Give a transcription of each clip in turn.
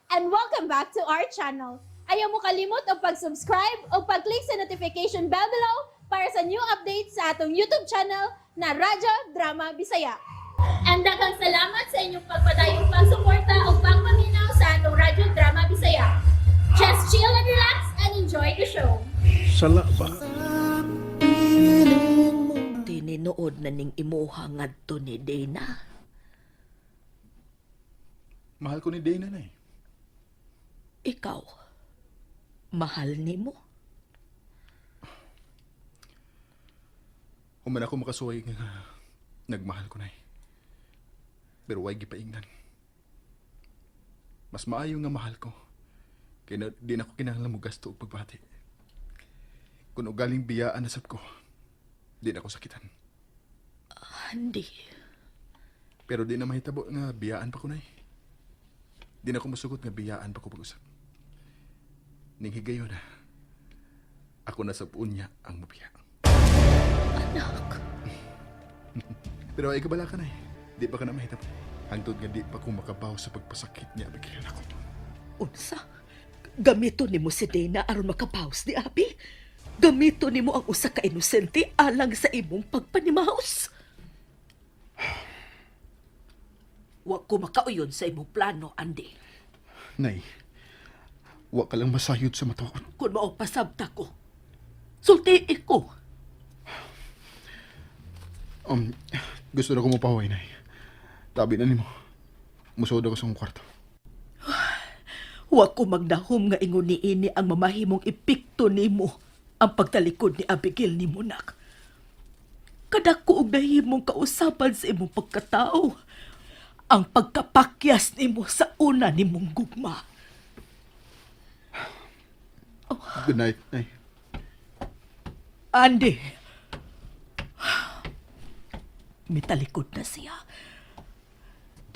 And welcome back to our channel. Ayaw mo kalimot og pag-subscribe o pag-click sa notification bell below para sa new updates sa atong YouTube channel na Radyo Drama Bisaya. And daghang salamat sa inyong pagpadayong pagsuporta o pagpaminaw sa atong Radyo Drama Bisaya. Just chill and relax and enjoy the show. Sala ba? Tininood na ning imuha ngadto ni Dana. Mahal ko ni Dana na eh. Ikaw, mahal nimo? Human ako makasuway nga nagmahal ko na eh. Pero way gipaingnan. Mas maayo nga mahal ko. Kaya na, di na ako kinahanglan mo gasto og pagbati. Kung ugaling biyaan na sab ko, di na ako sakitan. Hindi. Pero di na mahitabo nga biyaan pa ko na eh. Di na ako musugot nga biyaan pa ko pag-usap. Ning higayon na, ako na sa unya ang mabiya. Anak, Pero ay kabala ka na eh. Di pa ka na mahitabo. Hangtod nga di pa ko makabaw sa pagpasakit niya Abigail ako. Unsa? Gamito nimo si Dana aron makabaws ni Abi? Gamito nimo ang usa ka inosente alang sa imong pagpanimaos? Wa ko makauyon sa imong plano, Andy. Nay, wa ka lang masayod sa matuod. Kung mao pasabta ko, sultii ko. Gusto na ko mapahuway, Nay. Tabi na nimo. Musuod ako sa akong kwarto. Wa ko magdahom nga ingon niini ang mamahimong epekto nimo ang pagtalikod ni Abigail nimo, nak. Kadako og nahimong kausaban sa imong pagkatao ang pagkapakyas nimo sa una nimong gugma. Good night, Nay. Andy, mitalikod na siya.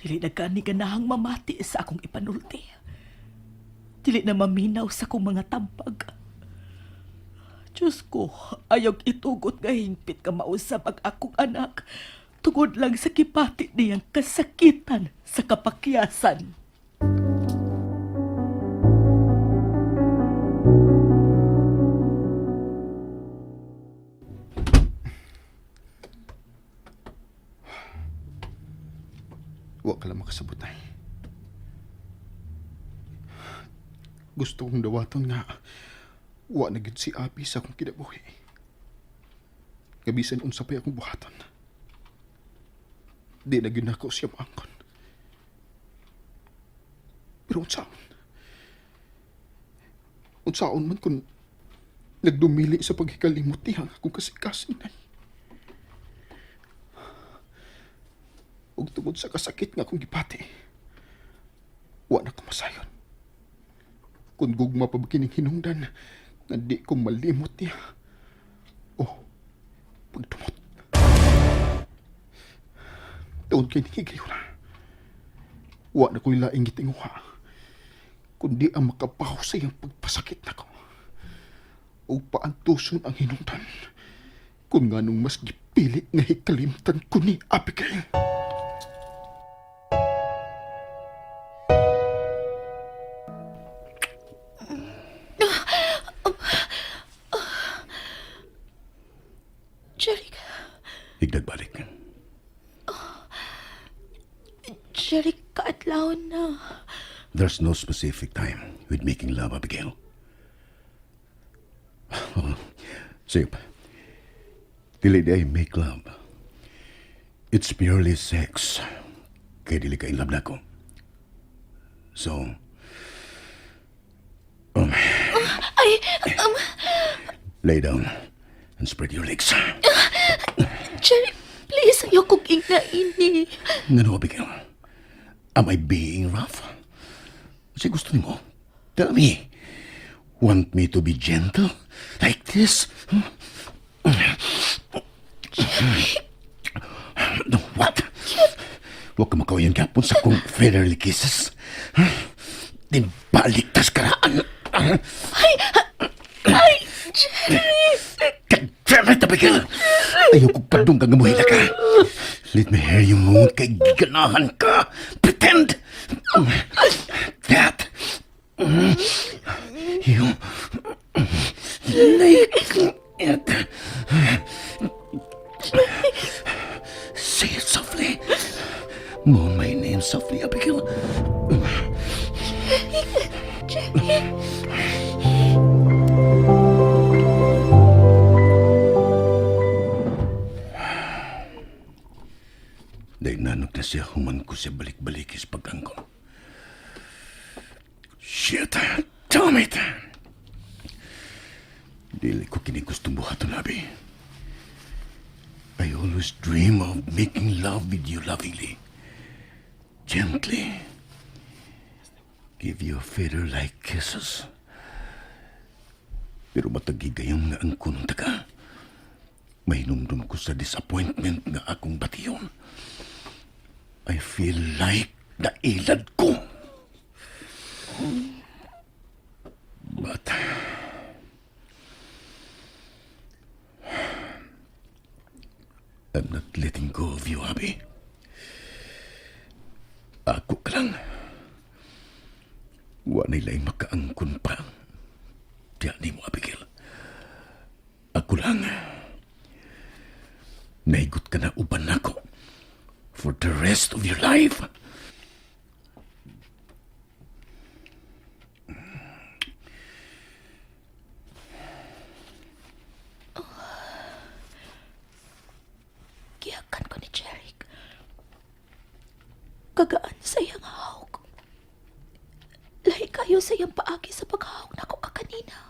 Dili na gani ganahang mamati sa akong ipanulti. Dili na maminaw sa akong mga tampag. Diyos ko, ayaw itugot nga hingpit ka mausap ang akong anak tungod lang sa kipati niyang kasakitan sa kapakyasan. Wa ka lang makasabot, Nay. Gusto kong dawaton nga wa na gyud si Abi sa akong kinabuhi. Nga bisan unsa pa'y akong buhaton. Di na gyud nako siya moangkon. Pero unsaon? Unsaon man kung nagdumili sa paghikalimot niya ang akong kasing-kasing, Nay. Ug tungod sa kasakit nga akong gipati, wa na ko masayon. Kung gugma pa ba kining hinungdan, nga di ko malimot niya. O, pagdumot. Tungod kay nihigayon na. Wa na ko'y laing gitinguha, kundi ang makabaw sa iyang pagpasakit nako. Ug paantuson ang hinungdan, kung nganong mas gipili nga hikalimtan ko ni Abigail. Jeric, Higdag balik. Jeric, kaadlaw na. There's no specific time with making love, Abigail. Sip. Dili diay make love. It's purely sex. Kaya dili ka in love nako. So, Ay, lay down and spread your legs. Jeric, please, ayaw kong ingnaini. Ngano, Abigail? Am I being rough? Kasi gusto nimo? Tell me. Want me to be gentle? Like this? No, what? Huwag ka makauyan gapon sa kong featherly kisses. Din baliktas karaan. Ay, Jerry! Kag Damn it, Abigail! Ayaw kong padunggan nga muhilak ka. Let me hear you moan kay ganahan ka. Pretend! That! You like it. Say it softly. Moan my name softly, Abigail. Dahil nanok na siya, human ko siya balik-balikis pag-angkon. Shit! Damn it! Dili ko kini gustong buhaton, Abi. I always dream of making love with you lovingly. Gently. Give you feather-like kisses. Pero matag higayon nga angkonon ta ka, mahinumdum ko sa disappointment nga akong bation. I feel like nailad ko. But I'm not letting go of you, Abby. Ako ka lang. Wa na'y laing makaangkon pa. Diya nimo, Abigail. Ako lang. Naigot ka na uban nako for the rest of your life. Gihakan ko ni Jeric. Kagaan sa iyang hawk. Lahi kayo sa iyang paagi sa paghawk nako kakanina.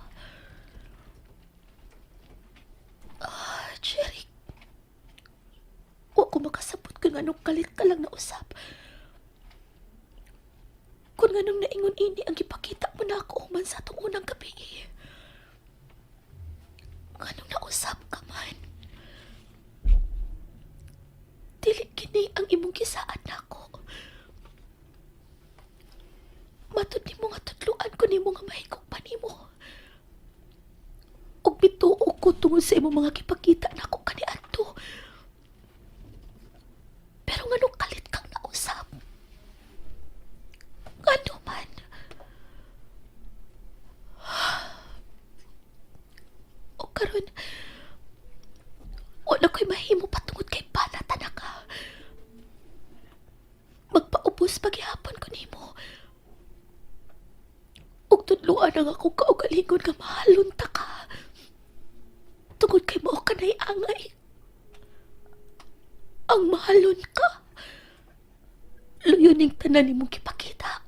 Ah, Jeric. Wa ko makasabot kung nganong kalit ka lang nausab. Kung nganong naingon ini ang gipakita mo nako human sa atong unang gabi. Nganong nausab ka man. Dili kini ang imong gisaad nako. Matud nimo nga tudluan ko nimo nga mahigog pa nimo. Ug mituo ko tungod sa imong mga gipakita nako kaniadto. Pero nganong kalit kang nausab? Ngano man? O karon, wala ko'y mahimo patungod kay banata na ka. Magpaubos paghihapon ko nimo. Ug tudluan ang akong kaugalingon nga mahalon ta ka. Tungod kay mao ka na'y angay. Ang mahalon ka. Luyo ning tanan nimong gipakita.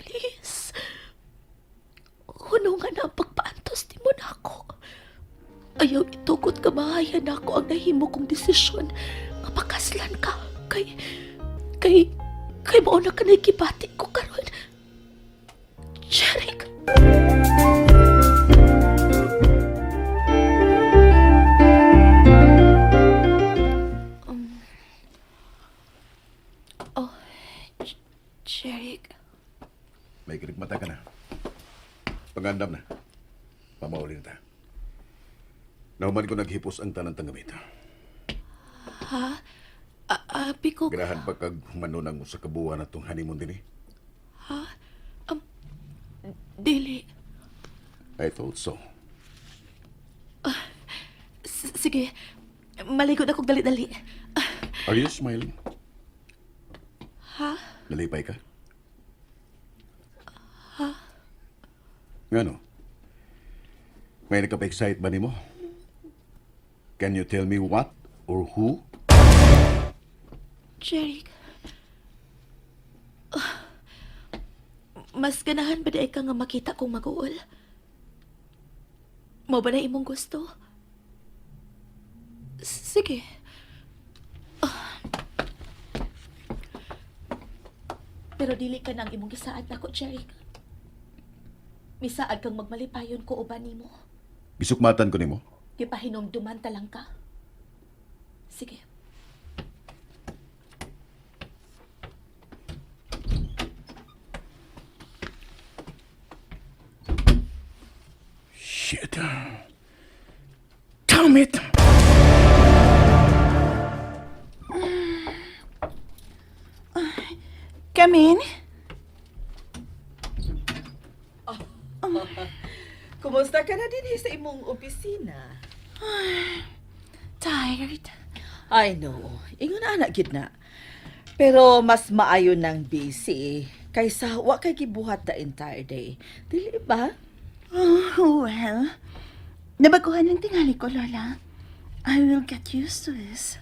Please. Hunongan na ang pagpaantos nimo nako. Ayaw itugot kamahaya nako ang nahimo kong desisyon nga pakaslan ka kay mao na kanay gibati ko karon. Jeric. Oh, Jeric. May mata ka na. Pangandam na. Pamauli na ta. Nahuman ko naghipos ang tanan tang gamit. Ha? Abi ko. Ganahan pa kag manunang mo sa kabuuan atong honeymoon dinhi. Ha? Dili. I thought so. Sige. Maligod akong dali-dali. Are you smiling? Ha? Nalipay ka? Ha? Ngano? May nagkapa-excite ba nimo? Can you tell me what or who? Jeric. Ah, mas ganahan ba diay ka nga makita kong mag-uol? Mao ba na imong gusto? Sige. Ah. Pero dili ka nang imong gisaad nako, Jeric. Misaad kang magmalipayon ko uban nimo. Gisukmatan ko nimo. Gipahinumduman ta lang ka. Sige. Damn it! Come in. Kumusta ka na din sa imong opisina? Tired. I know. Ingon na anak gid na. Pero mas maayo nang busy kaysa wa kay gibuhat the entire day. Dili ba? Oh, well. Nabaguhan ng tingali ko, Lola. I will get used to this.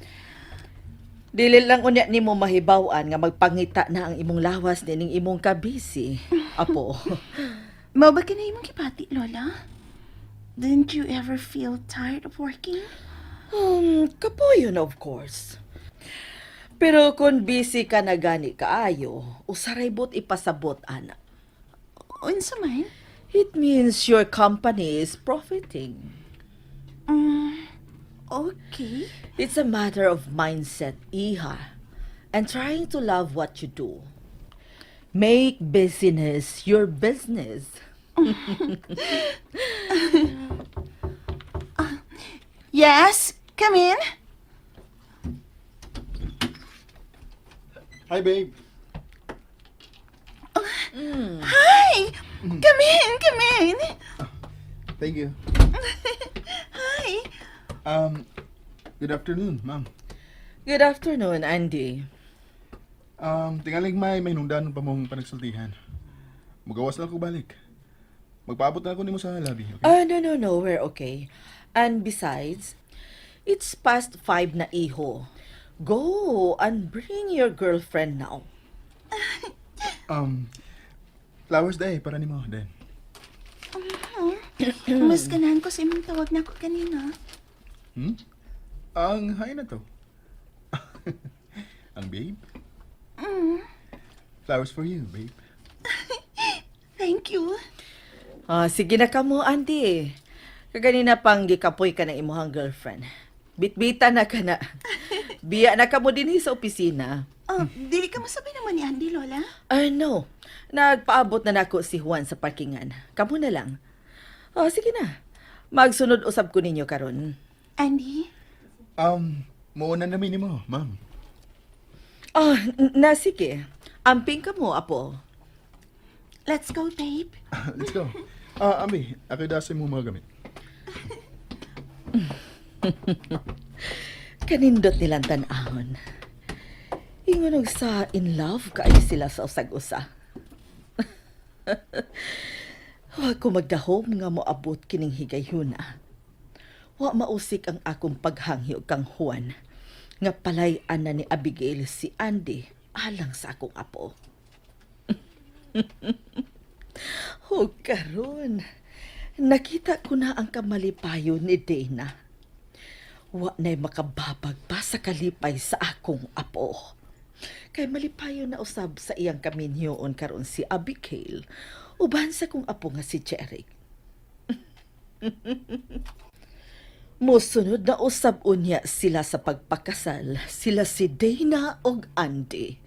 Dili lang unya nimo mahibaw-an nga magpangita na ang imong lawas nining imong kabisi. Apo. Mao ba ka na imong gibati, Lola? Didn't you ever feel tired of working? Kapoyon, of course. Pero kung busy ka na gani kaayo, usaray bot ipasabot ana. Unsa man? It means your company is profiting. Okay. It's a matter of mindset, iha, and trying to love what you do. Make business your business. Yes, come in. Hi, babe. Hi! Come in, come in. Thank you. Hi. Good afternoon, ma'am. Good afternoon, Andy. Tingaling may nungdan pa mong panagsultihan. Magawas lang ko balik. Magpaabot na ako nimo sa lobby, okay? Ah, no, we're okay. And besides, it's past 5 na, iho. Go and bring your girlfriend now. Flowers day para nimo then. Mas ganahan ko sa imong tawag na ako kanina. Ang hi na to. Ang babe? Flowers for you, babe. Thank you. Ah, sige na kamo, Andy. Kaganina pang gikapoy ka ng imuhang girlfriend. Bitbita na ka na. Biya na kamo dinhi sa opisina. Oh, dili ka masabay naman ni Andy, Lola. Ah, no. Nagpaabot na nako si Juan sa parkingan. Kamo na lang. Oh, sige na. Magsunod usab ko ninyo karon. Andy, Muuna na mi nimo, ma'am. Ah, na sige. Amping ka mo, apo. Let's go, babe. Let's go. Ah, Ami, ako dasa mo mga gamit. Kanindot nilang tan-ahon. Ingon og sa in love kaayo sila sa usag-usa. Wa ko magdahom nga moabot kining higayuna. Wa mausik ang akong paghangyo kang Juan nga palay-an na ni Abigail si Andy alang sa akong apo. Ug karon, nakita ko na ang kamalipayon ni Dana. Wa na'y makababag pa sa kalipay sa akong apo. Kay malipayon na usab sa iyang kaminyoon karon si Abigail, uban sa kong apo nga si Jeric. Mosunod na usab unya sila sa pagpakasal, sila si Dana og Andy.